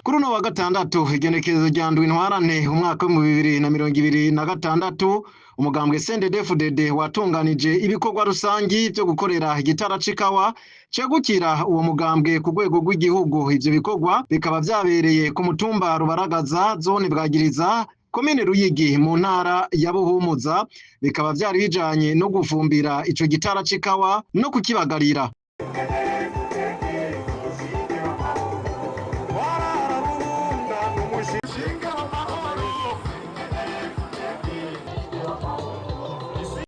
Kuri uno wa gatandatu, igenekerezo rya 7 Ntwarante umwaka w'2026, umugambwe CNDD-FDD watunganije ibikorwa rusangi vyo gukorera igitara c'ikawa cegukira uwo mugambwe ku rwego rw'igihugu. Ivyo bikorwa bikaba vyabereye ku mutumba Rubaragaza, zone Bwagiriza, komine Ruyigi, mu ntara ya Buhumuza, bikaba vyari bijanye no gufumbira ico gitara c'ikawa no kukibagarira.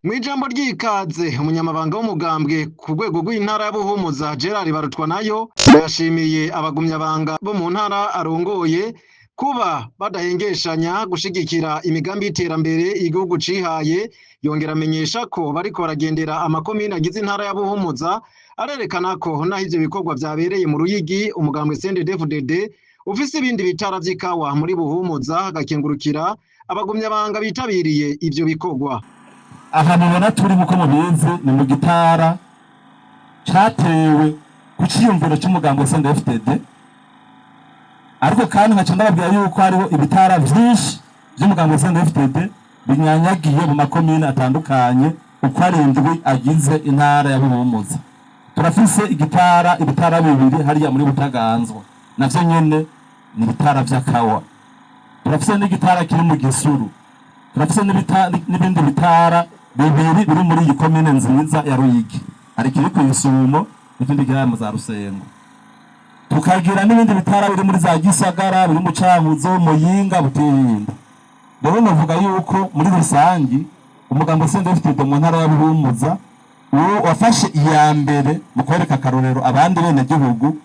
Mw'ijambo ry'ikaze, umunyamabanga w'umugambwe ku rwego rw'intara ya Buhumuza, Gerard Barutwanayo, yashimiye abagumyabanga bo mu ntara arongoye kuba badahengeshanya gushigikira imigambi y'iterambere igihugu cihaye. Yongera amenyesha ko bariko baragendera amakomine agize intara ya Buhumuza, arerekana ko naho ivyo bikorwa vyabereye mu Ruyigi, umugambwe CNDD-FDD ufise ibindi bitara vy'ikawa muri Buhumuza, agakengurukira abagumyabanga bitabiriye ivyo bikorwa. Aha mubona turi, uko mubizi, ni mu gitara catewe ku ciyumviro c'umugambi wa CNDD-FDD, ariko kandi nkaca ndababwira yuko hariho ibitara vyinshi vy'umugambi wa CNDD-FDD binyanyagiye mu makomine atandukanye uko arindwi agize intara ya Buhumuza. Turafise igitara, ibitara bibiri hariya muri Butaganzwa, navyo nyene ni ibitara vy'akawa. Turafise n'igitara kiri mu Gisuru. Turafise n'ibindi bitara bibiri biri muri iyi komine nziza ya Ruyigi, hari ikiri kw'Isumo n'ikindi kiri mu za Rusengo. Tukagira n'ibindi bitara biri muri za Gisagara, biri mu Cankuzo, Muyinga, Butihinda. Rero novuga yuko muri rusangi umugambo CNDD-FDD mu ntara ya Buhumuza uwo wafashe iya mbere mu kwereka akarorero abandi bene gihugu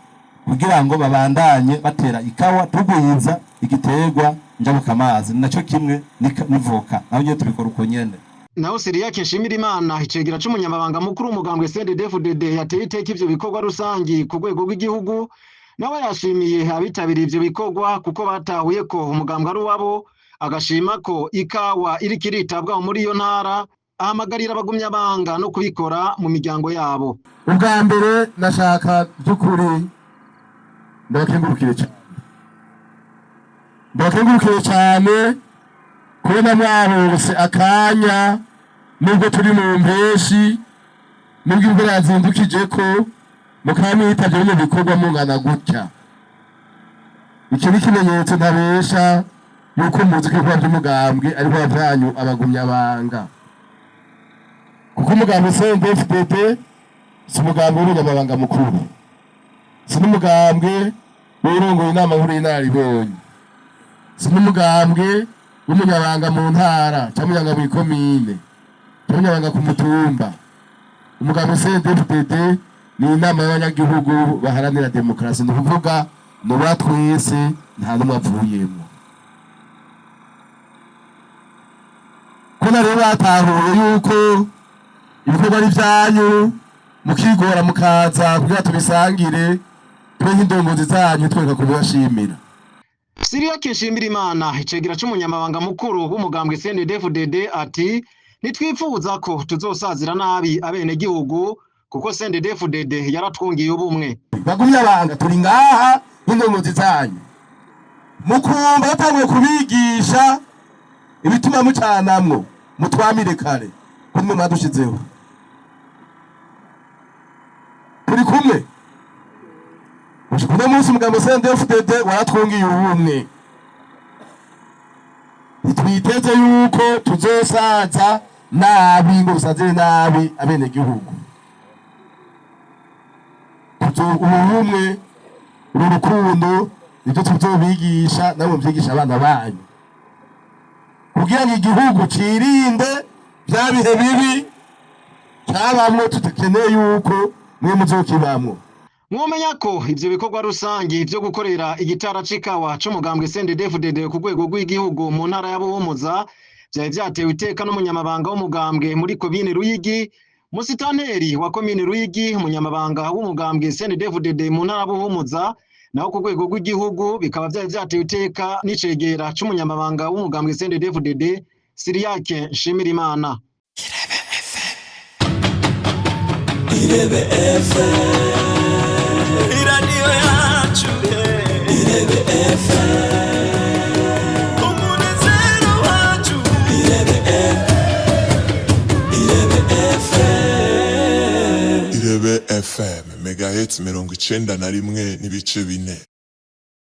kugira ngo babandanye batera ikawa, tugwiza igiterwa njabukamazi. Ni naco kimwe n'ivoka, naho nyene tubikora uko nyene. Naho Siriyake Nshimirimana, icegera c'umunyamabanga mukuru w'umugambwe CNDD-FDD, yateye iteka ivyo bikorwa rusangi ku rwego rw'igihugu, nawe yashimiye abitabiriye ivyo bikorwa kuko batahuye ko umugambwe ari uwabo, agashima ko ikawa iriko iritabwaho muri iyo ntara, ahamagarira abagumyabanga no kubikora mu miryango yabo. Ubwa mbere nashaka by'ukuri ndabakengurukire cyane, ndabakengurukire cyane kubona mwaronse akanya, nubwo turi mu mpeshi, nubwo imvura yazindukije, ko mukaba mwitavye bino bikorwa mungana gutya. Iki ni ikimenyetso ntabesha yuko muzi ko ibikorwa by'umugambwe ari ibikorwa vyanyu abagumyabanga, kuko umugambi CNDD-FDD si umugambi w'umunyamabanga mukuru, si n'umugambwe w'urongoye inama nkuru y'inararibonye, si n'umugambwe w'umunyabanga mu ntara cyangwa umunyabanga mw'ikomine cyangwa umunyabanga ku mutumba. Umugambi CNDD-FDD ni inama y'abanyagihugu baharanira demokarasi, ni ukuvuga ni uwa twese, nta n'umwe avuyemo. Ko rero batahuye yuko ibikorwa ari ibyanyu, mukigora mukaza kugira tubisangire, tube nk'indongozi zanyu, twereka kubibashimira. Siriyake Nshimirimana, icegera c'umunyamabanga mukuru w'umugambwe CNDD-FDD, ati ntitwifuza ko tuzosazira nabi abenegihugu kuko CNDD-FDD yaratwungiye ubumwe. Bagumyabanga, turi ngaha nk'indongozi zanyu, mukumva batanguye kubigisha ibituma mucanamwo, mutwamire kare ko nimwe mwadushizeho. Turi kumwe gushika uno munsi. Umugambo CNDD-FDD waratwungiye ubumwe. Ntitwiteze yuko tuzosaza nabi ngo dusazire nabi abenegihugu. Ubu bumwe, uru rukundo, nibyo tuzobigisha, namwe muvyigisha abana banyu, kugira ngo igihugu cirinde vya bihe bibi cabamwo tudakeneye yuko mwe muzokibamwo. Mwomenya ko ivyo bikorwa rusangi vyo gukorera igitara c'ikawa c'umugambwe CNDD-FDD ku rwego rw'igihugu mu ntara ya Buhumuza vyari vyatewe iteka n'umunyamabanga w'umugambwe muri komine Ruyigi, musitanteri wa komine Ruyigi, umunyamabanga w'umugambwe CNDD-FDD mu ntara ya Buhumuza. Naho ku rwego rw'igihugu bikaba vyari vyatewe iteka n'icegera c'umunyamabanga w'umugambwe CNDD-FDD, Siriyake Nshimirimana. Irebe FM, iradiyo yacu, Irebe. FM megahertz 91.4.